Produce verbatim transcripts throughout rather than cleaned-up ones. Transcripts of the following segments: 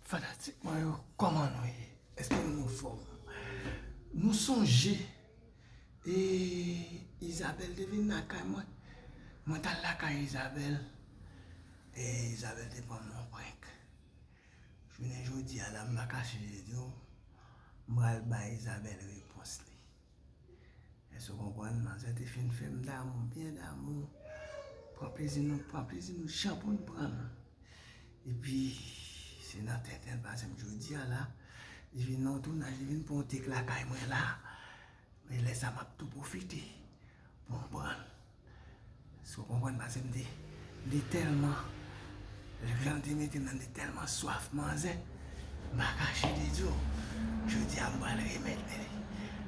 Fanatik mwen yo, kòman nou ye? Èske nou anfòm? Nou sonje, e, Isabelle te vin lakay mwen. Mwen t al lakay Isabelle, e Isabelle te ban m yon prank. Jounen jodi a la, m pa kache di w, m pral bay Isabelle repons li. Èske w konprann? Manzè te fin fè m damou, byen damou. Pran plezi nou, pran plezi nou jan pou n pran l. Epi, se nan tenten l pase m jodi a la. Li vin nan yon tounaj, li vin pran yon tik lakay mwen la. Men lè sa m ap tou pwofite pou m pran l. Èske w konprann? Paske m te, m te tèlman, jan l te mete m nan, m te tèlman swaf manzè. M pa kache de di w. Jodi a, m pral remèt li.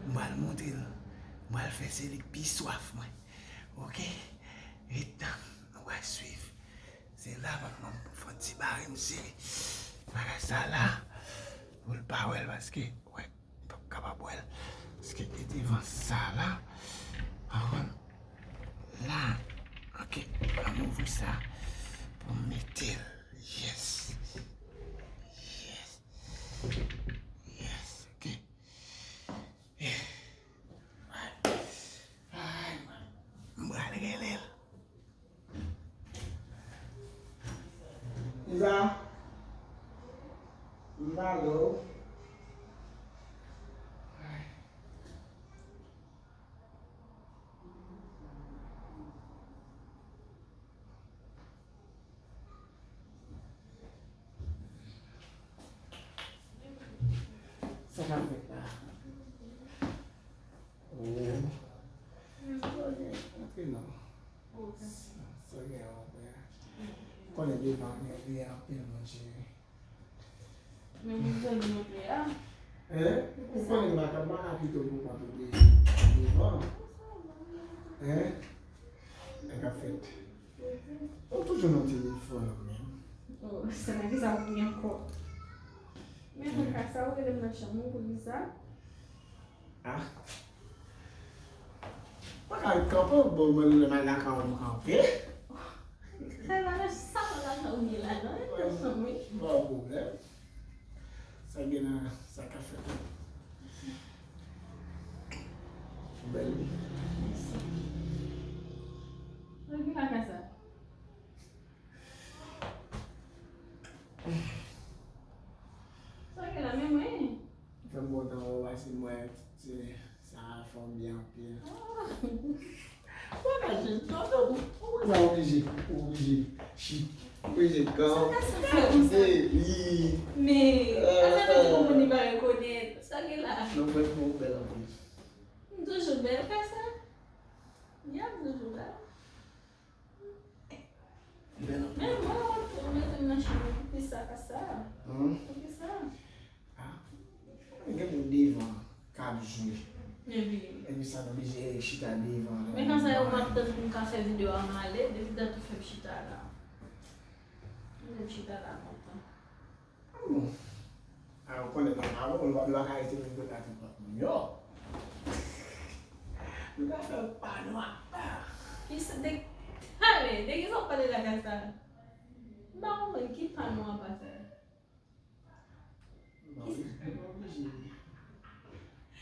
M pral montre l. M pral fè se li k pi swaf mwen. Oke? Ret tann. Nou pral swiv. Se la, manman, m fè yon ti bare m sere. Bagay sa la, pou l pa wè l, paske, wè, m p ap kapab wè l. Paske e devan sa la. Avan la. Oke, an m ouvri sa pou m mete l. Yes. Yes. Yes, oke. Ay, m pral rele l. Iza? M pale w. Sa k ap fèt la? Oh. Antre non. Sa gen anpil. Konnen devan gen anpil moun cheri. Men moun zanmi mwen te a. Hein? Ou konnen m pa ka, m pa ka kite w pou kont ou de, devan. Hein? Sa k ap fèt? Ou toujou nan telefòn ou menm. Oh, sa nan ki sa ou gen ankò? Men mwen ka sa ou rele m nan chanm ou pou ki sa? Ah. Mwen ka ret kanpe, bon, mwen lè m al lakay ou m kanpe. Sa la, sa pa lakay ou ye la, non? E pèsonn, wi. Pa gen pwoblèm. Sa gen nan, sa ka fèt. Bèl wi. Mèsi. Mwen vin lakay sa. Sa gen la, men mwen. Fè m kontan wè w, paske mwen, se, sa fè m byen anpil. Ah. Ou pa ka jis, non, non, ou, ou pa oblije, ou oblije chit, ou oblije kan. Sa ka sa fè konsa? Wi. Men, ah, sa fè tout moun li pa rekonèt. Sa gen la? Non, franchman, ou bèl anpil. M toujou bèl, ka sa? Y ap toujou bèl. Bèl anpil. Men mwen, ou mete m nan chanm, poukisa ka sa? Hum? Poukisa? Ah, gen moun devan k ap jwe. Epi? Epi sa nou oblije chita devan. Men kansa yo m ap tann pou m ka fè videyo a m ale, depi dat ou fè m chita la. Ou fè m chita la lontan. Bon. A, ou konnen nan pawòl, ou pa ka rete menm kote ak nenpòt moun yo. Nou ka fè panno apa. Kisa de, ale, de kisa w pale la, Kasa? M pa konprann ki panno apa sa. Bon, wi, nou pa oblije.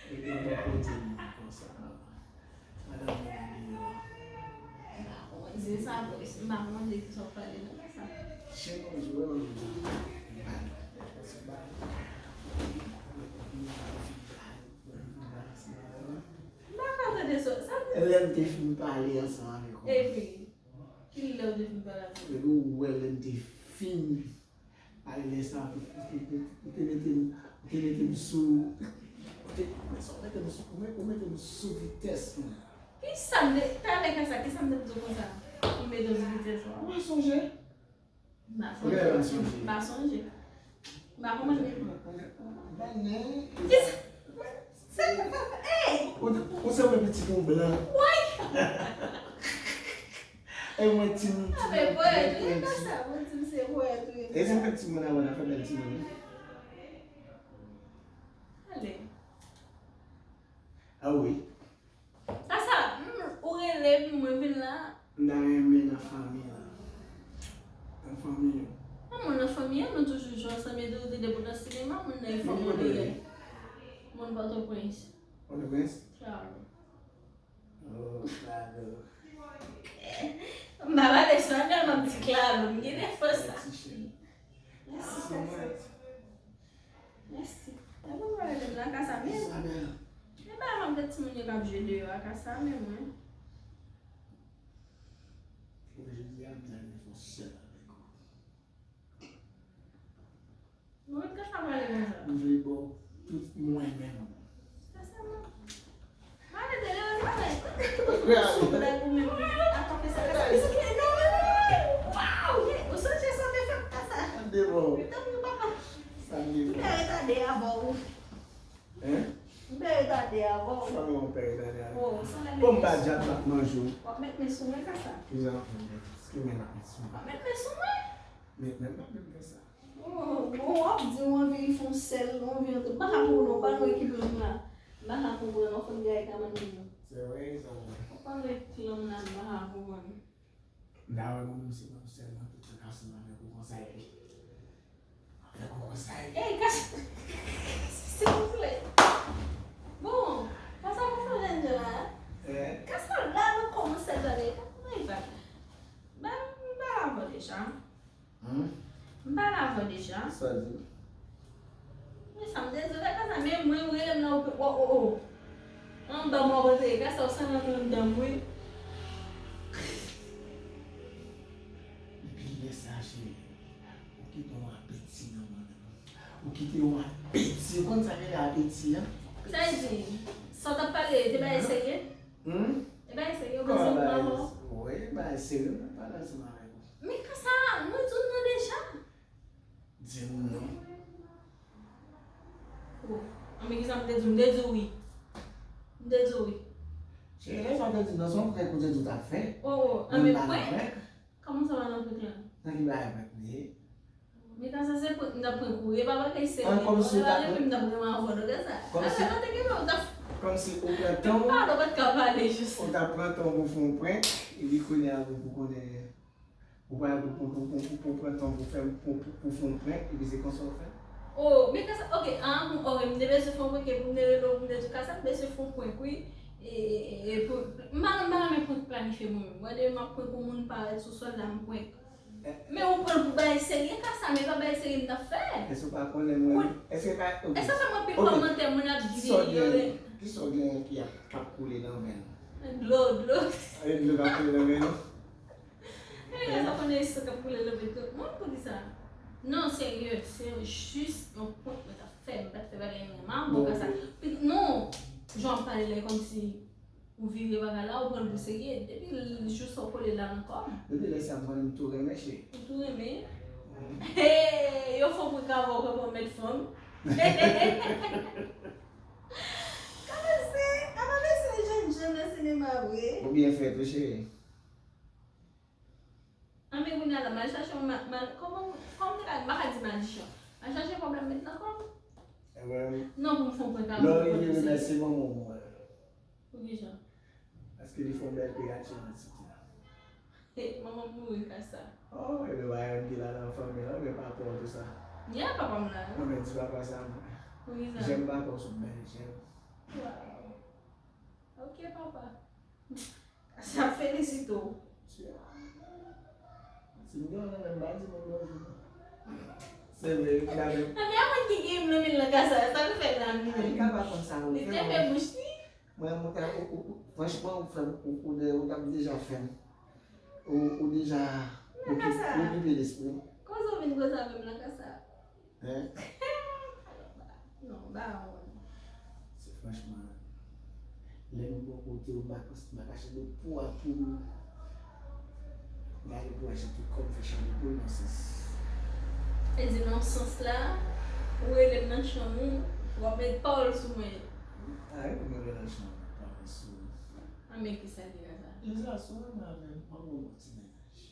Rete bò kote m konsa. Madanm mwen deyò. M pa konn, se sa, m pa konn de kisa w pale nan sa. Chen manje, wè manje. M pa ka tande sa, sa. Lè m te fin pale ansanm avèk ou. Epi, ki lè w te fin pale avèk ou? Epi ou wè lè m te fin. Ale lè sa, ou te, ou te, ou te mete m, ou te mete m sou, ou te, ou mete m sou, ou mete, ou mete m sou vitès mwen. Kisa m te, talè konsa, kisa m te di w konsa? Ou mete m sou vitès la? Ou pa sonje? M pa sonje. M pa sonje. M pa konprann. Kisa? Hey! Ou, ou sanble pitit yon blan. Woy! E mwen ti m, ti m. Ape pwèt ou ye, kasa, mwen ti m se pwèt ou ye. E se fè ti moun avè nan fè bèl ti moun. Ale. Ah wi. Kasa, hmm, ou rele m, mwen vin la. M ta renmen nan fanmi la. Nan fanmi yo. Kòman Nan fanmi an, nou toujou jwe ansanm, e tou, depi w nan sinema, moun nan e fanmi an li ye. Moun Pòtoprens. Pòtoprens? Claro. Oh, claro. M pa pale espanol, m ap di claro. M gen defo sa. Mèsi, cheri. Mèsi, cheri. Mèsi. E pou mwen rete m nan kasa menm. Isabel. E pa m ap gade timoun yo k ap jwe deyò a kasa menm, wi. Jodi a, m ta renmen fè yon sèl avèk ou. Mwen menm kasa pale konsa. M vle ba w tout mwen menm. Kasa mwen. Mwen te leve travay. Sou blag ou menm. Atò fè sa kasa. Kisa ki non, non, non, non. Waw! Ou sonje sa te fè kasa. Sa devan w. Tanpri papa. Sa devan w. M te retade avè w. Hein? M te retade avè w. Sa mwen w pè retade avè w. Oh, sa la. Bon, m pa djab m ap manje w. W ap met men sou mwen kasa. Kijan w ap met men? Ki men m ap met sou mwen? W ap met men sou mwen? Met men m, m ap met men sa. Oh, bon, w ap di w anvi fè yon sèl, w anvi yon tout. M pa ka konprann w, pa nou ekip lanm la. M pa ka konprann w, fòk gade kamann nou. Se vre, sa vre. Ou pa nou ekip lanm la, m pa ka konprann. M ta wè mwen menm se mwen sèlman ki te ka ansanm avèk ou konsa epi. Avèk ou konsa epi. Ey, kas-, silvouplè. Bon, kasa konsa jèn jan la. Eh? Kasa la nou kòmanse tande. Kasa la, m pa la avè w deja. Hmm? M pale avè w deja. Sa di? Men sa m te di w, kaka sa, men mwen, ou rele m la, ou, ou, ou, ou. Anba mwen, ou te, kaka sa, ou sanble antre anndan m, wi. Depi lè sa, cheri, ou kite yon apeti nan mwen menm. Ou kite yon apeti. Ou konn sa k rele apeti, an? Sa vle di, sa w t ap pale, te bagay serye? Hmm? E bagay serye, ou bezwen m pran avè w? Wi, bagay serye, mwen pale ansanm avèk ou. Men kasa, mwen di w non deja. Di m non. Oh, anben kisa m te di w? M te di w wi. M te di w wi. Cheri, lè sa w te di non, se yon prank ou te di w t ap fè. Oh, oh, anben prank? Kòman sa va nan prank lan? Nan ki bagay prank li ye? Men kasa se prank, m t ap prank ou. E pa bagay serye non. Lè pa renmen m t ap renmen avè w, non, kasa. Alò, mwen te gentan, ou t ap. Kòmsi ou pran tan w. Pale, ou pa t ka pale jis. Ou t ap pran tan w pou fè yon prank, epi kounye a pou konnen. Ou pa pou, pou, pou, pou, pou pran tan pou fè, pou, pou, pou fè yon prank, epi se konsa w fè? Oh, men kasa, ok, ah, bon, ok, m te bezwen fè yon prank, epi m te rele w, m te di w kasa, m bezwen fè yon prank, wi. E, e, e, e, pou, m pa, m pa renmen prank planifye mwen menm. Mwen, depi m ap prank yon moun parèt sou sòl la, m prank. Men ou pran l pou bagay serye, kasa, men pa bagay serye m t ap fè. Èske w pa konnen mwen? Èske pa, ok. Èske w pa wè anpil kòmantè moun ap di yo? Kisa w gen, kisa w gen ki ap, k ap koule nan venn? Dlo, dlo. E dlo k ap koule nan venn ou? E lè sa konnen se sa k ap koule nan venn tout moun, poukisa? Non, serye, se jis yon prank mwen t ap fè, m pa t fè bagay anyen mal, bon, kasa. Non, jan w ap pale la, e kòmsi ou vire bagay la, ou pran l pou serye. Depi l, jou sa w kole la nan kò m. Depi lè sa, mwen, m tou renmen, cheri. Ou tou renmen? Hey, yo fè prank avè w kòman w mèt fanm. Kòmanse, a pa mesye jèn jan nan sinema vre. Ou byen fèt wi, cheri. Anben kounye a la, m al chache yon ma-, ma-, kòman, kòman te ka, m pa ka di majichyen. M al chache pwoblèm met nan kò m. Ebyen, non, pou m fè yon prank avè w, lè w rive, remèsye manman w mwen. Pou kijan? Paske li fè yon bèl peyati nan titi la. He, manman m mouri kasa. Oh, ebyen, bagay ki la nan fanmi an, ebyen, papa w tou sa. Ya, papa m la, wi. Anben, di papa sa, mwen. Pou kijan? Jèm papa w se yon bèl jèm. Wow. Ok, papa. Sa felisite w. Si m gen yon nan men m, m pa di moun bonjou. Se vre, m ta menm. Ebyen, moun ki gen nan men l nan kasa, sa l fè nan men l. Li ka pa konn sa, ou fè. Li te fè bouch li. Mwen, mwen, ou, ou, ou, franchman, ou fè m, ou, ou, ou t ap deja fè m. Ou, ou deja okipe lespri m. Koze w vin koze avè m nan kasa. Hein? Non, ba won. Se franchman, lè m bò kote w, m pa, m pa ka chanje pou a pou gade pou a jan tout kò m fè chanje pou l nan sans. E di nan sans la, ou rele m nan chanm ou, w ap met pawòl sou mwen. A, e pou mwen rele nan chanm ou, pawòl sou. A, men kisa ki la sa? Lisa, sou mwen avè m, m ap ba w yon ti mennaj.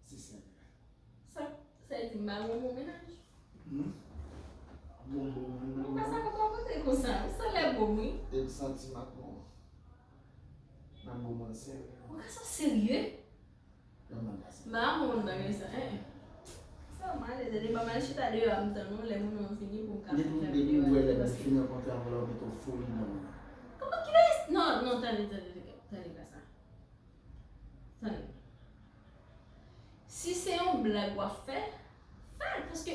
Se sèl. Sa, sa vle di m pa gon bon mennaj? Hmm? Bon, bon, bon, bon. Ou ka sa konprann konte konsa, ou sa lè bon, wi. E m santi m ap bon. M ap bon moun serye. Ou ka sa serye? Kòman sa? M pa konprann bagay sa, eh. Mwen ale, tande, ban m al chita deyò a, m tann ou, lè moun nan fini pou m ka fè. Depi, depi ou wè lè moun fini rankontre avè w la, ou mete w foli nan moun nan. Kòman ki lè? Non, non, tande, tande, tande, tande, Kasa. Tande. Si se yon blag w ap fè, fè l, paske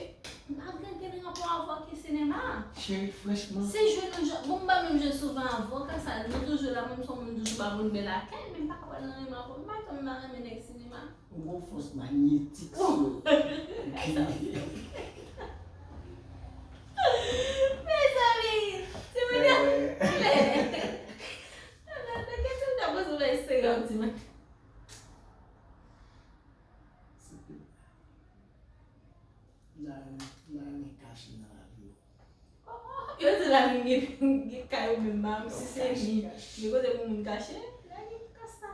m pa gen, gen rapò avè w ke sinema. Cheri, franchman. Se jwe nou jwe. Bon, m pa menm jwe souvan avè w, Kasa, nou toujou la, mwen m se yon moun toujou ba moun bèl akèy, men m pa ka wè l nan menm rapò. M pa janm pa renmen nèg sinema. Ou gon fòs manyetik sou ou. Mezanmi, ti moun yo. Nan kesyon ta poze w serye yon ti mwen. Lavi, lavi kache nan lavi w. Yo di lavi gen, gen kay ou menm, pa si se li, gen kote pou moun kache, lavi pou Kasa.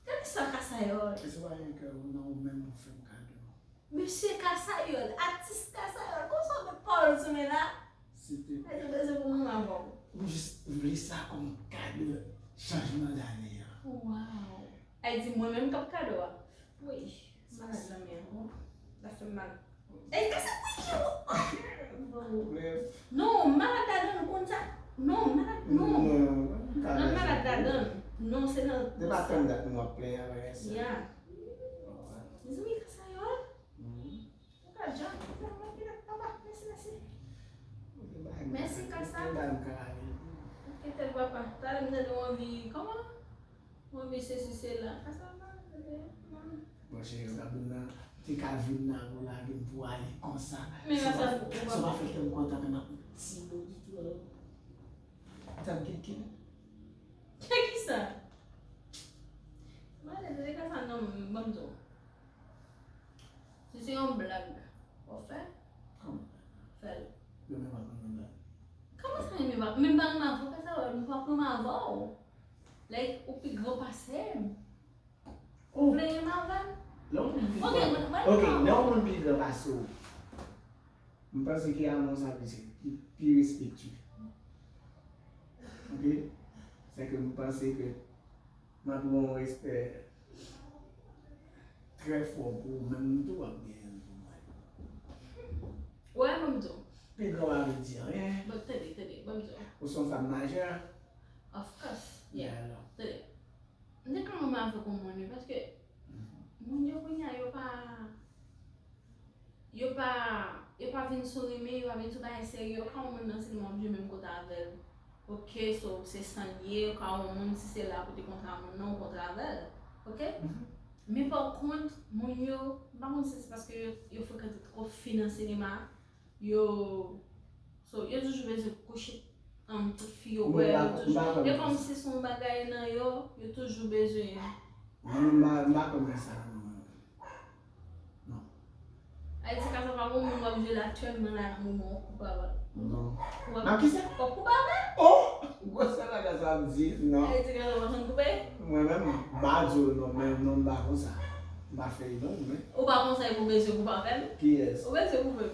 Gade sa Kasayòl. Mesye Kasayòl, atis Kasayòl, konsa w met pawòl sou men la. Mwen te bezwen pou mwen avè w. M jis vle sa kòm kado chanjman dane an. Waw. Ayiti, mwen menm k ap kado a. Wi, malad nan men an. Sa fè m mal. Ey, kase kwi ki ou. Non, malad ladan l konn sa. Non, malad, non. Non, malad ladan l. Non, se nan. Depi tann dat mwen ap plenyen bagay sa. Ya. Mezanmi, Kasayòl. Ou ka djanm. Mèsi, mèsi. Mèsi, Kasa. Ou kite l, papa. Talè m tande w anvi, kòman? Mwen vle sesi sela. Sa, sa va, bebe. Bon, cheri, Sabrina, te ka vin nan pou lage m pou ale konsa. Men sa, sa, sa pa fè kè m kontan, men m ap ti bo ditou, alò. Sa m gen kè. Kè ki sa? Mwen, de ka sa, non, ban m di w. Si se yon blag w ap fè, kòman? Fè l. Yo menm pa konn yon blag. Kòman sa, yo menm pa, menm pa nan avoka sa, yo pa pran avè w. Like, ou pi gran pase m. Ou vle renmen avè m? Lè yon moun pi gran, ok, lè yon moun pi gran pase w, m panse ke amou sa pi, pi, pi respektye. Ok? Se ke m panse ke m ap gen yon respè trè fò pou ou, menm tou w ap genyen l pou mwen. Wè, ban m di w. Pi gran pa vle di anyen. Bon, tande, tande, ban m di w. Ou se yon fanm majè. Of course, yeah. Tande. M te ka renmen avèk yon moun, wi, paske moun yo kounye a, yo pa, yo pa, yo pa vin sou renmen, yo pa vin sou bagay serye, yo ka wè yon moun nan sinema, w ap jwe menm kote avè l. Ok, so, se sa l ye, ou ka wè yon moun, si se la pou te kontre a moun nan, ou kontre avè l. Ok? Men pa kont, moun yo, m pa konn si se paske yo, yo frekante twòp fi nan sinema, yo, so, yo toujou bezwen kouche, um, tout fi yo wè, yo toujou, e kòmsi se yon bagay nan yo, yo toujou bezwen. Mwen, m pa, m pa konn sa, non. Non. Ayiti, ka sa pa bon, moun w ap jwe la aktyèlman la, nan moman w koupe avè l. Non. W ap, w ap koupe avè l? Oh! Gwo sa la ka sa ap di, non. Ayiti, ka sa pa konn koupe? Mwen menm, m pa di w non, men non, m pa konsa. M pa fè l non, men. Ou pa konsa, e pou bezwen koupe avè l? Kiyès? Ou bezwen koupe.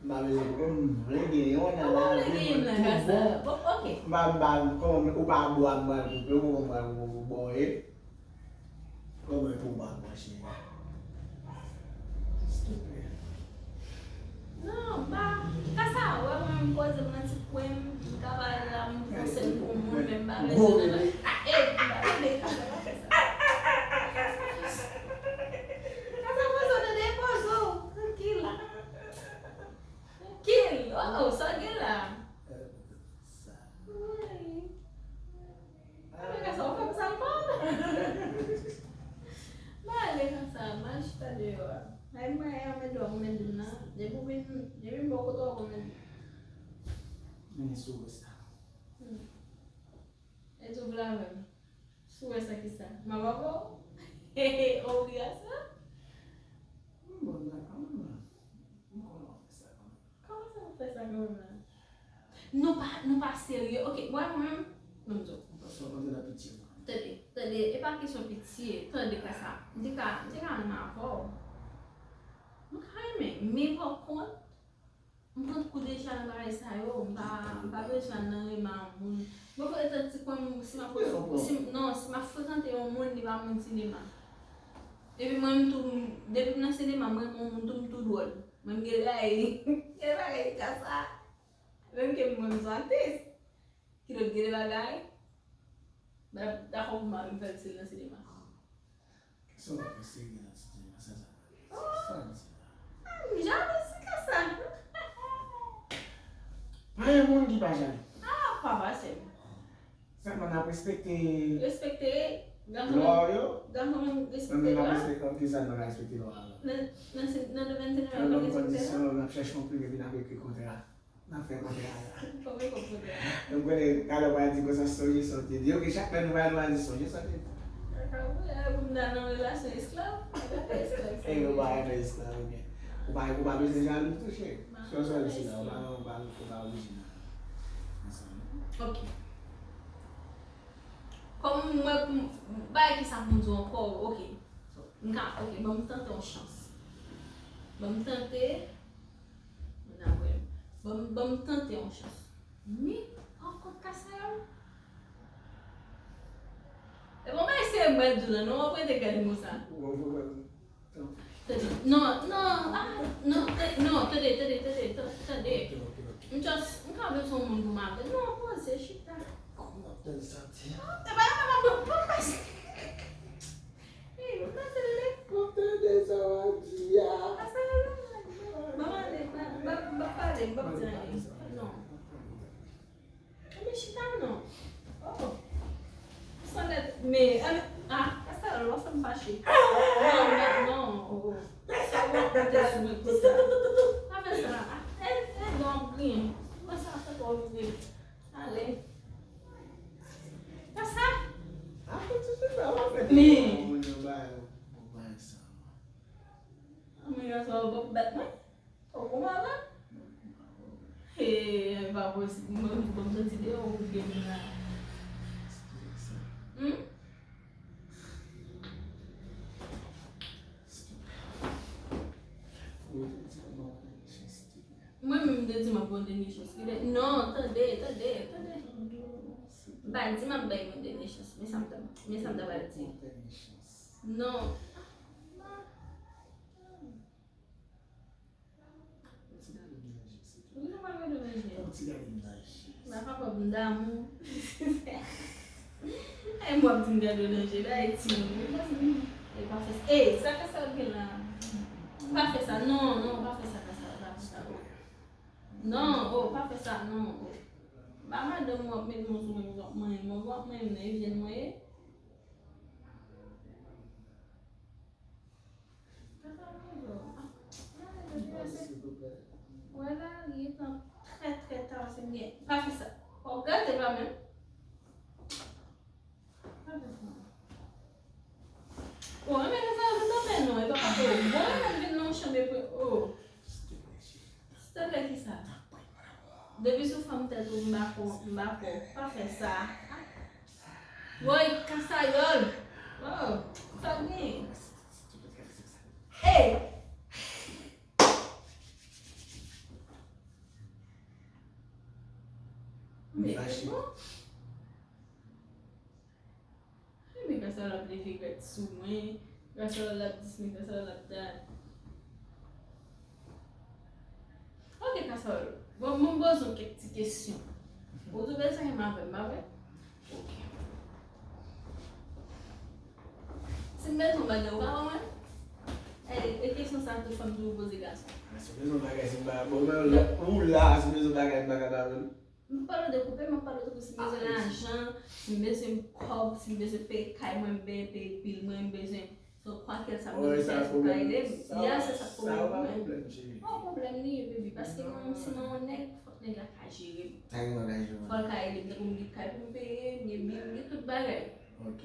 M pa bezwen koupe, m vle gen yon nan lavi mwen tou bon. M pa, m pa, kòman, ou pa bò a m pral koupe, ou kòman m pral koupe, ou bò e. Kòman e pou w pa bò, cheri? S'il te plaît. Non, m pa, ka sa, wè mwen, m poze m nan ti kwen m, m ka pale la, m pran sèn pou moun, men m pa bezwen. Gwo bebe. E, m pa tande, ka sa, pa fè sa. Ka sa, poze w, tande, poze w, trankil. Trankil. Oh, oh, sa w gen la? Wi. Mwen ka sa w fè m sa l pa. M ale konsa, m al chita deyò a. Ay, mwen, ay, anmède w ap anmède m nan. Depi w vin, depi m bò kote w ap anmède m. Vini sou wè sa. Hmm. E tou vle avè m. Sou wè sa ki sa? M ap avè w? Obligasyon? M bon la kanmenm la. M konnen w ap fè sa kanmenm. Kòman sa w ap fè sa kanmenm la? Nou pa, nou pa serye. Ok, wè mwen menm, ban m di w. M panse w konn nan pitye mwen. Tande, tande, e pa kesyon pitye. Tande ka sa. M te ka, m te ka renmen avè w. Nou ka renmen, men pa kont, m pran kou deja nan bagay sa yo, m pa, m pa bezwen nan renmen a moun. Mwen fè etan ti kwen m, si m ap, si m, non, si m ap frekante yon moun, li pa moun sinema. Epi mwen menm tou, depi m nan sinema, mwen renmen yon moun tou, m tou dwòl. Mwen m gen bagay, gen bagay kasa. Menm ke mwen m se yon aktris. Kilòt gen de bagay, m ap dakò pou mari m fè l si l nan sinema. Sa w ap fè serye nan sinema, sa sa. Oh, sa w ap di la? Ah, m jalou, se ka sa. Pa gen moun ki pa jalou. Ah, pa pase m. Sèlman n ap respekte lwa yo. Respekte gason, gason menm respekte lwa. Men menm n ap respekte, kisa nou ka respekte lwa a? Nan, nan, nan domèn sinema, yo pa respekte lwa. Nan kondisyon, n ap chèche yon prive, epi n ap ekri kontra. N ap fè kontra a la. Fò mwen konprann. M konnen talè w pral di konsa, sonje sa w te di. Ok, chak lè nou pral, nou pral di sonje sa w te di. Kaka, wi, e, pou m ta nan relasyon esklav, mwen pa fè esklav. E, ou pa fè esklav, ebyen. Ou pa, ou pa bezwen jalou tou, cheri. Si w jalou, se la, ou pa, ou pa, ou pa orijinal. Ok. Kòm mwen, m, bay ki sa pou m di w ankò, ok. M ka, ok, ban m tante yon chans. Ban m tante, Mwen ap wè. Ban m, ban m tante yon chans. Men, ankò Kasayòl. E bon, men se mwen di w la, non, w ap rete gade mo sa. Tande, non, non, ah, non, tande, non, tande, tande, tande, tande, tande. M just, m ka bezwen yon moun pou m avè l. Non, poze, chita. Kòman w ap tande sa w di a? E pa, pa, pa, pa, pa, pa. Hey, mwen panse l lè. Mwen tande sa w ap di a. Asa, mwen ale, mwen, mwen, mwen pale, mwen di anyen. Non. Mwen chita non. Oh. Sa nèt, men, ah, asa, lò sa m fache. Non, non, non, oh. Sa w ap monte sou mwen konsa. Pa fè sa. Ah, eh, eh, non, griyen. Mwen sa fè twò vre. Ale. Sa sa? Apa ti fi sa w ap fè? Men. Moun yo ba yo. Ou bay sa. Mwen yo sa w ap bat mwen? Ou kouman la? He, e pa posib. Mwen, mwen santi de ou gen la. Hmm? Ou te di m ap bay chans. Mwen menm m te di m ap ba w dènye chans. Kilè? Non, tande, tande, tande. M pa di m ap bay yon dènye chans. Men sa m ta, men sa m ta pral di. Non. Wi, nou pa gade manje. M pa kapab, m damou. E m w ap di m gade w nan je, bay timoun. E pa fè sa. E, sa ka sa gen la? M pa fè sa. Non, non, pa fè sa, ka sa, pa fè sa. Non, oh, pa fè sa, non, oh. Ba madanm w ap met mwen sou mwen, w ap manyen mwen, w ap manyen m nan Eugène mwen ye. Wè la, li gentan trè, trè ta, se byen. Pa fè sa. W ap gate pa menm. O, men sa yo tout anfè non, e pa pa o. Bon, mwen menm vin nan yon chanm epi o. Silteplè, kisa? Depi sou fòm tèt ou, m pa ko, m pa ko. Pa fè sa. Woy, Kasayòl. O, sa gen? Ey! Men, bon. Ebyen, Kasayòl ap leve gad sou mwen. Kasayòl ap dis mwen, Kasayòl ap dat. Ok, Kasayòl. Bon, mwen poze w kèk ti kesyon. Ou tou bezwen menm avè m, pa vre? Ok. Si m bezwen bagay, ou ka ban mwen? E, e kesyon sa tou fanm toujou poze gason. Si m bezwen bagay, si m pa, bon, men, ou la, si m bezwen bagay, m pa ka ba ou. M pa pale de koupe, m ap pale tankou si m bezwen lajan, si m bezwen kòb, si m bezwen peye kay mwen, m bezwen peye bil mwen, m bezwen, so, kwakèlsa m bezwen fè, si w ka ede m. Ya, se sa k pwoblèm mwen. Pa pwoblèm li ye, baby, paske mwen menm, si mwen yon nèg, fòk nèg la ka jere m. Fò l ka ede m, tankou m gen kay pou m peye, m gen bil, m gen tout bagay. Ok,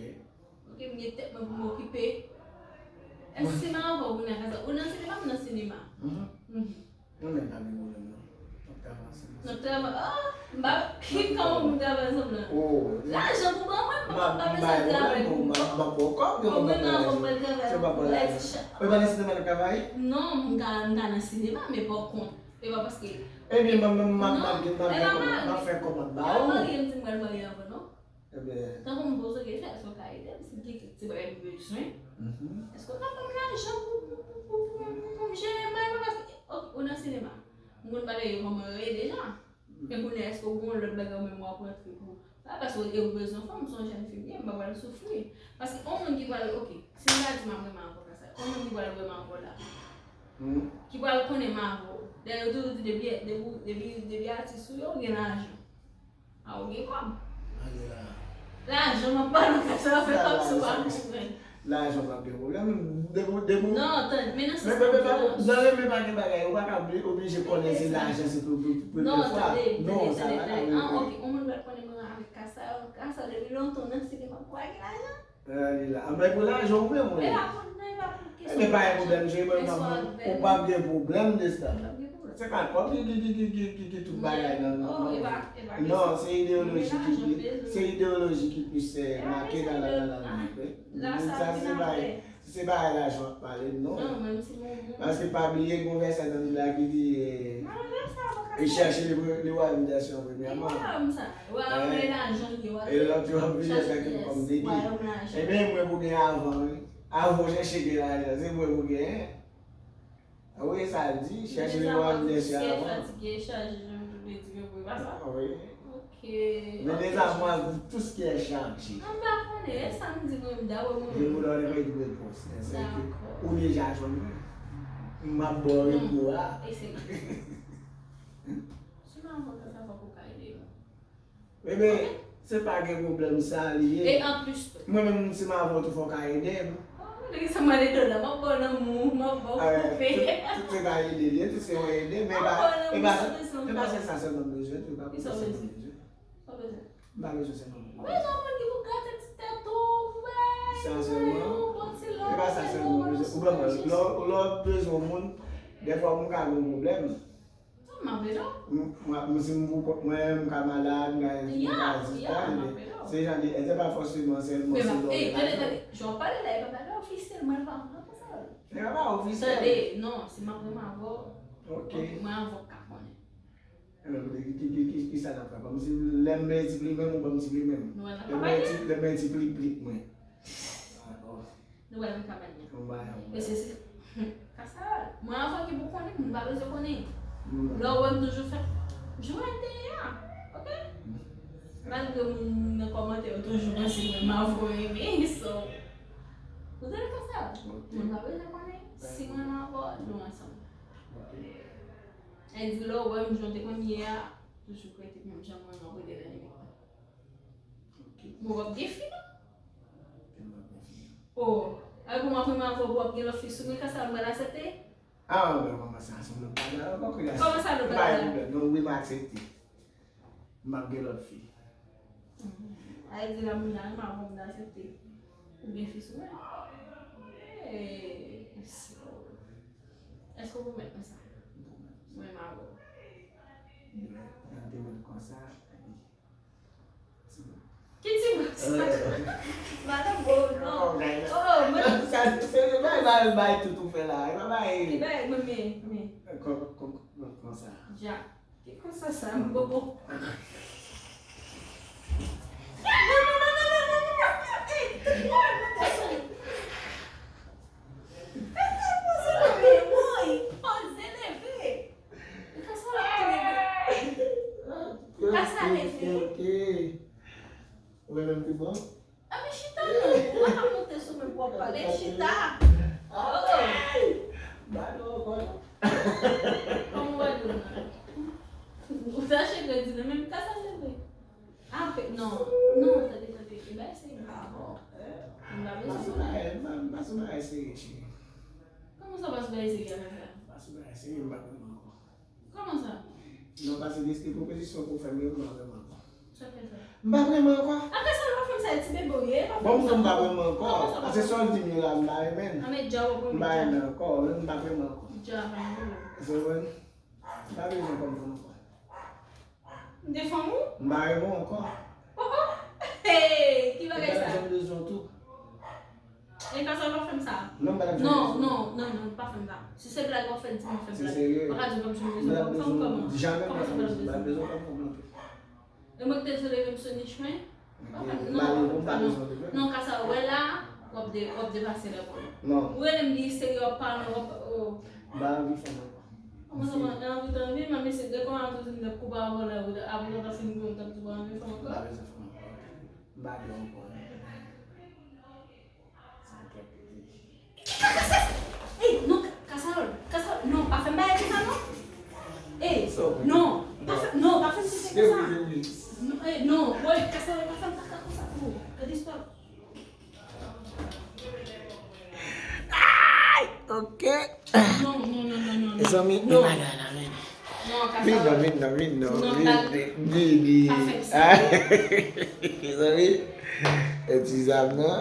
m gen tèt mwen pou m okipe. Èske se maravè ou vin nan kay sa? Ou nan sinema, m nan sinema. Mwen menm pa gen pwoblèm non. N ap travay ansanm. N ap travay. Ah, m pa ki kòman pou m travay ansanm la. Oh. Lajan pou ban mwen, m pa bezwen travay pou m. M ap ba w kòb, ou menm nan fò mwen travay pou lajan. Ou pa nan sinema n ap travay? Non, m ka, m ka nan sinema, men pa kont. E pa paske. Ebyen, m ap, m ap, m ap, m ap fè kòb, m ap ba ou. Marye, m di m pral marye avan, non? Ebyen, Tankou m poze w kesyon, èske w ka ede m si m gen kèk ti bagay m bezwen? Mhm. Èske w ka ban m lajan pou, pou, pou, pou, pou, pou m jere may mwen? Paske, ok, ou nan sinema. M konn bagay yo kòman yo ye deja. Men kounye a, èske w gen yon lòt bagay ou menm w ap rantre pou. Pa paske ou bezwen fanm, ou se yon jèn fi m ye, m pa pral soufri. Paske yon moun ki pral, ok, si m ta di m ap renmen avè w konsa, yon moun ki pral wè m avè w la, Hmm. ki pral konnen m avè w. Dayè, yo toujou di depi, depi, depi, depi atis ou ye, ou gen lajan. A, ou gen kòb. Ann la. Lajan, m ap pale w konsa, fè kòb sou pa konprann. Lajan pa gen pwoblèm. Depi, depi. Non, tann, men nan sans Men, men, men, pa, konprann. Nan renmen pa gen bagay. Ou pa ka obli- oblije konnen se lajan, se pou, pou, pou Non, fwa. Tande, Non, tande, sa tande, pa ka tande. vre. Ah, ok, yon moun pral konnen mwen avèk Kasa, Kasa depi lontan nan sinema, kwa gen lajan? Ann la. Ann bay pou lajan ou menm, Men wi. pa pou, men pa pou kesyon. Ebyen, pa gen pwoblèm, je mwen, Men swa ou avèk pa gen pwoblèm de sa. Mwen pa gen pwoblèm. Se pa kòb ki, ki, ki, ki, ki, ki tout bagay nan, nan, Oh, e nan. pa, e pa Non, kesyon. se ideoloji Men ki lajan pli, bezwen. se ideoloji ki plis eh, E pa make kesyon nan, nan, de, nan, nan, ah, nan. la sa Sa, vin se bagay, apre. se bagay lajan ap pale, non. Non, menm si mwen, mwen. Paske pa bliye, gen yon vèsè nan Bib la ki di, eh, Mwen, la sa, mwen ka e fè. Chèche le, le wayòm dè sye an premyèman. Wayòm sa. Wayòm Eh. e lajan li ye, w ap E lòt yo ap vini chache atanke pyès. Kòm degi. Wayòm lajan. Ebyen, mwen pou gen avan, wi. Avan w chèche gen lajan, se mwen pou gen. Ah wi, sa l di, chèche le wayòm dè sye avan. Fatige, chaje, jan m te di, men pou e pa sa. Ah wi. Ok. Venez à moi, vous tous qui êtes chargés. Mwen pa konnen, e sa m di mwen, m dabò mwen. Je vous donnerai une réponse. Sèke Dakò. Ou deja jwenn mwen. M ap ba w repo a. E se Si m avè w konsa fòk ou ka ede m. Ebyen, se pa gen pwoblèm sa li E ye. anplis tou. Mwen menm, si m avè w tou, fò w ka ede m. Oh, nèg sa m ale do la, m ap ba w lanmou, m ap ba w Ah, koupe. Tout, tout se pa ede li ye, tout se yon ede, men Ah, pa, bon, e pa, non, non, e pa non. se sa sèlman m bezwen, tou, e pa pou Ki sa se w sèlman m bezwen? bezwen. Sa w bezwen? M pa bezwen sèlman m bezwen. Bezwen yon moun ki pou grate ti tèt ou, pou bay, Sa pou sèlman. yon bon ti lòt, E pa sa sèlman m bezwen. Ou konprann, lè, lè w bezwen yon moun, dèfwa moun ka gen yon pwoblèm. M ap ede w. M, mwen, mwen, si m pou kont mwen, m ka malad, m ka, m ka Ya, di ya, pa, m men ap ede w. Se jan de, se pa fòseman sèlman Men se m ap, lòt ey, tande, lajan. Tande, jan w pale la, e pa bagay ofisyèl, mwen pa anvan konsa. Se pa ofisyèl. Tande, non, si m ap renmen avè w, Ok. Ok, mwen avè w ka konnen. Ebyen, ki, ki, ki, ki, ki sa n ap fè? Ban m ti, lè m vle ti plimen m, ou ban m ti plimen m. Nou wè nan Lè m kabanyan. vle ti, lè m vle ti plik plik mwen. Nou wè nan kabanyan. Yon bagay, yon E se, bagay. se, Kasa, mwen avè w ki pou konnen, moun pa bezwen konnen. Mm. Lè w wè m toujou fè, jan w te ye a, ok? Malgre moun nan kòmantè yo toujou panse mwen m avè w renmen, so. Ou tande Kasa? Ok. Moun pa bezwen konnen si mwen avè w, nou ansanm. Ok. Sa vle di lè w wè m jan w te konn ye a, toujou rete menm jan mwen renmen w rete nan nimewo. Ok. Bon, w ap gen fi non? Tèlman gen fi. Oh, a pou m ap renmen avè w pou w ap gen lòt fi sou mwen, Kasa, m pral aksepte? Ah, men kòman sa, se yon lòt bagay ankò, kounya. Kòman sa, lòt M pa gen bagay? Pwoblèm, non, wi, m aksepte. M ap gen lòt fi. Mhm. A di la, moun nan, m ap aksepte. Ou gen fi sou mwen. Eh, so. Èske w pwomèt mwen sa? Mwen, m avè w. Mwen te wè l konsa. Ki ti bout sa? Madan bo, non. Oh, mwen. Sa, se, se bay, bay, bay tout ou fè la. E pa bay. Ki bay, mwen, men, men. Kon, kon, kon, konsa. Ja. Ki konsa sa, m bobo. Non, non, non, non, non, non, non. Ey, ey, mwen te sou. Ey, poze leve, woy. Poze leve. Kasa leve. Kasa leve. Ou renmen m pi bon? A, men chita non, ou pa ka monte sou mwen pou w ap pale, chita. Oh. Ba nou ankò non. Kòman w wè dlo nan? Ou tache kredi nan menm ka sa leve. Apre, non, non, tande, tande, e bay se pa bon. M pa bezwen. Masoumay, ma, Masoumay serye, cheri. Kòman sa pa sou bay serye avè sa? Masoumay serye, m pa konn ankò. Kòman sa? Non, paske deske pwopozisyon ke w fè m yo, m pa renmen ankò. Sa fè sa? M pa renmen ankò. Apre sa, lè w fè m sa, e ti bebe w ye, pa fè Bon, m m di w m pa sa. renmen ankò. Kòman sa pa Paske sa w di m yo la, m pa renmen. Nan men djab w ap M renmen pa djab. renmen ankò, m pa renmen ankò. Djab ap renmen w. Djab ap renmen w. M pa bezwen fanm fanm ankò. M te fanm ou? M pa renmen w ankò. Oh, oh. Hey, ki bagay sa? M bezwen w tou. E ka sa w pa fè m sa? Non, m pa t ap fè Non, bezwen. Non, non, non, pa fè m sa. Si se blag w ap fè, di m w ap fè Se blag. serye. Ou pa ka di w pa bezwen M pa t ap fanm bezwen. Kòman? Jamè m Kòman pa t sa ap pa bezwen. M pa t ap bezwen? bezwen fanm fanm non plis. E mwen k te di w leve m sou nich mwen? Non, non, Kasa, wè la, w ap de, w ap depase lè pou nou. Ou rele m di serye, w ap pale, w ap, oh. M pa anvi fè m ankò. Kòman sa, mwen anvi tan vi, mwen mesye, de kòman tou di m de koup a vòlè, apre w ta fin gwo, m t ap di w anvi fè m ankò. M pa bezwen fè m ankò. M pa dwe ankò. Sa kèk li. Ey, non, Kasaròl, Kasaròl, non, pa fè m bagay konsa, non. Ey, non, pa fè, non, pa fè m bagay konsa. Non, ey, non, woy, Kasaròl, pa fè m kaka konsa. Oh, gade istwa. Ay, ok. Non, non, non, non, non. Mezanmi, non. E bagay la, men. Non, Kasaròl. Vin non, vin non, vin non, vin, vin. Pa fè m sa. Mezanmi, e ti zam nan.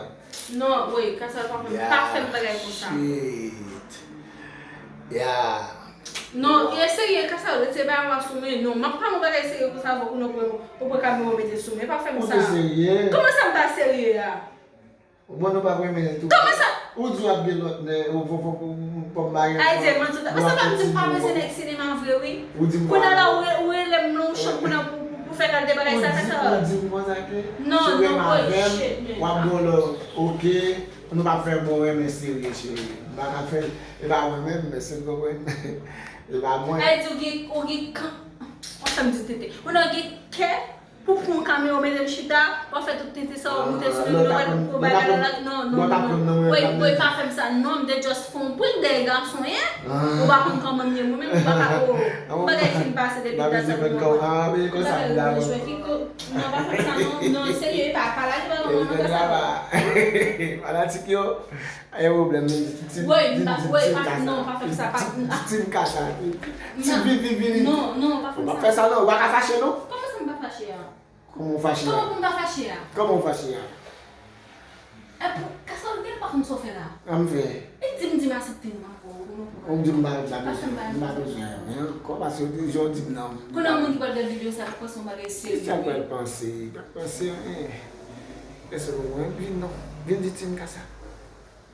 Non, woy, Kasaròl pa fè m, pa fè m bagay konsa. Shit. Yeah. Non, e serye, Kasaròl, retire bagay la sou men. Non, m ap pale yon bagay serye konsa avè w, non, pou, pou pran kamera w mete sou men. Pa fè m sa. Ou te serye? Kòman sa m pa serye a? Bon, nou pa renmen tou. Kòman sa? Ou di w ap gen lòt nèg, ou fò, fò, fò, fò m pa gen. Ay, di manti, ou sa pa m di m pa bezwen nèg sinema vre, wi. Ou di m pa. Kounye a la, ou re-, ou rele m nan yon chanm kounye a pou, pou, pou fè kalite bagay sa, Kasaròl. Ou di m konsa ke non, non, woy, shit, man. W ap gen lòt, ok. Nou pa fè bon renmen serye, cheri. M pa ka fè l. E pa mwen menm, men se l konprann. E pa mwen. Ay, di ou gen, ou gen kan. Ou fè m di tete. Ou nan gen kè. Pou pran yon kamera, ou mete m chita, w ap fè tout tenten sa, w ap moute sou men m, lè w wè l pou bagay la, non, non, non, non. Woy, woy, pa fè m sa, non, m te just fè yon prank dèyè gason, en. Ou pa konn kòman m ye, mwen menm, m pa ka, oh, yon bagay fin pase depi dat sa, non, non, pa fè m sa, non, non, serye, pa, pa lage bagay, non, non, fè sa, non. Fanatik yo, pa gen pwoblèm, men, ti, ti, woy, m pa, woy, pa, non, pa fè m sa, pa, ti, ti, ti, m ka sa, ti, vin, vin, vin. Non, non, pa fè m sa. Ou pa fè sa, non, ou pa ka fache, non. Kòman sa m pa fache a? Kòman w fache a? Kòman pou m pa fache a? Kòman w fache a? E pou, Kasaròl, gen pa konn sa w fè la. An m fè. E di m, di m aksepte m ankò, ou konnen w pou. Ou di m pa, m pa bezwen, m pa bezwen anyen ankò, paske jan w di m nan. Konnen moun ki pral gade videyo sa, ap panse yon bagay serye. Kisa l pral panse? L pap panse anyen. Èske w konprann? Vin non. Vin di Tim Kasa.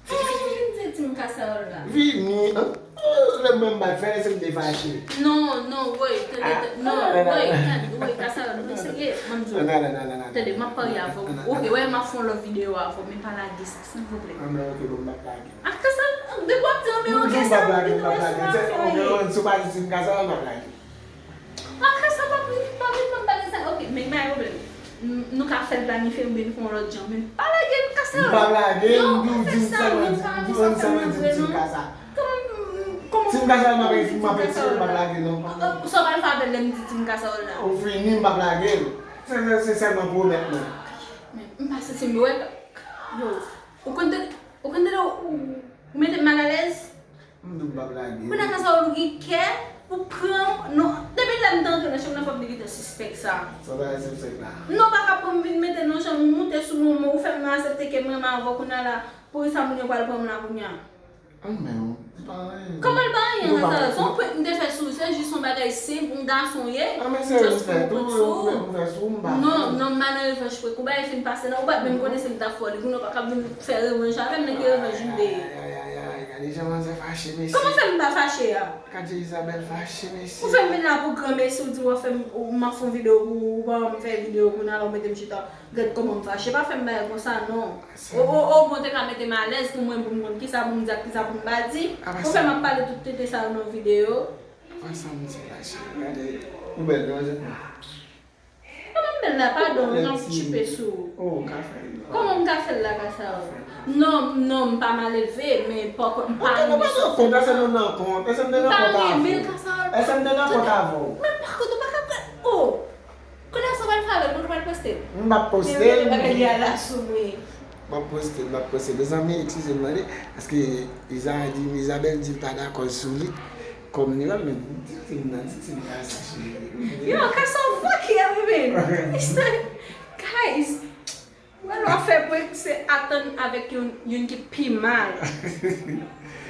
Vini, vini, vini, vini, di m Kasaròl la. Vini, an? Oh, lè mwen m pa t fè, se m te fache. Non, non, woy, tande, non, woy, tande, woy, Kasaròl, mwen serye, ban m di w. Tande, m ap parye avè w. Ok, wè, m ap fè yon lòt videyo avè w, men pa lage sa, silvouplè. An, men ok, bon, m p ap lage. A, Kasaròl, depi w ap di, an, men ok, sa, m ap lage, m p ap lage. Se, ok, si w pa di Tim Kasaròl, m p ap lage. Apre sa, pa vin, pa vin, pa vin pale sa. Ok, men pa gen pwoblèm. Nou ka fè l planifye oubyen n fè yon lòt jan. Men pa lage l, Kasaròl. M p ap lage l, m di w, di m sèlman, di w, di w sèlman di m Tim Kasa. Tim Kasa, m ap, m ap retire l, m p ap lage l non. Sa w pral fè avè l lè m di Tim Kasaròl la? Ou fini, m p ap lage l. Se, se, se sèlman pwomèt mwen. Men m pa santi m, wè, yo, ou konn tande, ou konn tande, ou, ou mete m malalèz. M di w m p ap lage. Kounye a Kasaròl ou gen kè pou pran m, non, depi lè m te antre nan chanm nan, fò m te gentan sispèk sa. Sa w ta sispèk la? Non, w pa ka pran m vin mete nan chanm, ou moute sou mwen, ou fè m aksepte ke m renmen avè w, kounye a la, poukisa moun yo pral pran m la kounye a? An, men w, se pa anyen. Kòman l pa anyen, Kasaròl? Se yon prank m te fè sou ou, se jis yon bagay senp, yon gason w ye, just pou yon prank sou ou. Non, non, m pa nan revanj prank. Ou pa fin pase la, ou pa t menm konnen si m t ap fè w li, kounye a w pa ka vin fè revanj avè m, nan ki revanj m te ye? Ay, ay, ay, ay, gade jan manzè fache, mesye. Kòman fè m pa fache a? Gade jan Isabelle fache, mesye. Ou fè m vin la pou granmesi, ou di w ap fè m, ou, m ap fè yon videyo pou ou, ou pa ban m fè videyo, kounye a la ou mete m chita. Gad kòman m fache, pa fè m bagay konsa, non. O, o, o, bon, te ka mete m alèz pou mwen, pou m konn kisa pou m di ak kisa pou m pa di. Ou fè m ap pale tout tenten sa yo nan videyo. Apa sa moun se fache, gade. Ou bèl, non, jèt mwen. Kòman m bèl la, padon, m ap tchipe sou ou. Oh, ou ka fè l. Kòman m ka fè l la, Kasaròl? Non, non, m pa malelve, men pa kont, m pa renmen sa. Èske m te nan kont? Èske m te nan kont avè w? Èske m te nan kont avè w? Men pa kont, ou pa ka fè, oh! Kounye a sa w pral fè avè l, ou pral poste l? M p ap poste l. Men bagay li a la sou mwen. M ap poste l, m ap poste l. Mezanmi, eskize m tande, paske Iza di, Isabelle di l pa dakò sou li. Kòm li wè, men di Tim nan, di Tim nan sa, cheri. Yo, Kasa fuck everything. Guys, wè lè w ap fè prank, se atann avèk youn, youn ki pi mal.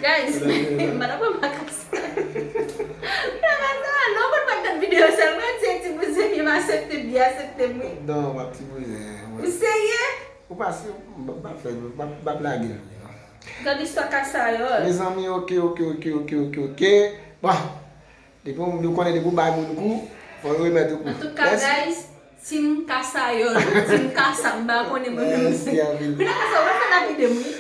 Guys, m pa t ap pran makak sa. M pa t ap pran sa. Non, mwen pa t gad videyo sèlman, ti, ti bouzen, m aksepte, byen aksepte, wi. Non, w ap ti bouzen, wi. Ou serye? Ou pa si, m p ap fè, m p ap, m p ap lage l, wi, non. Gad istwa Kasaròl. Mezanmi, ok, ok, ok, ok, ok, ok. Bon, depi w, nou konnen depi w bay moun kou, fò yo remèt ou kou. Antouka, guys, Team Kasayòl, Team Kasa, m pa konnen mwen menm. Mèsi anpil. Kounye a Kasa, ou pa fè lapide m, wi.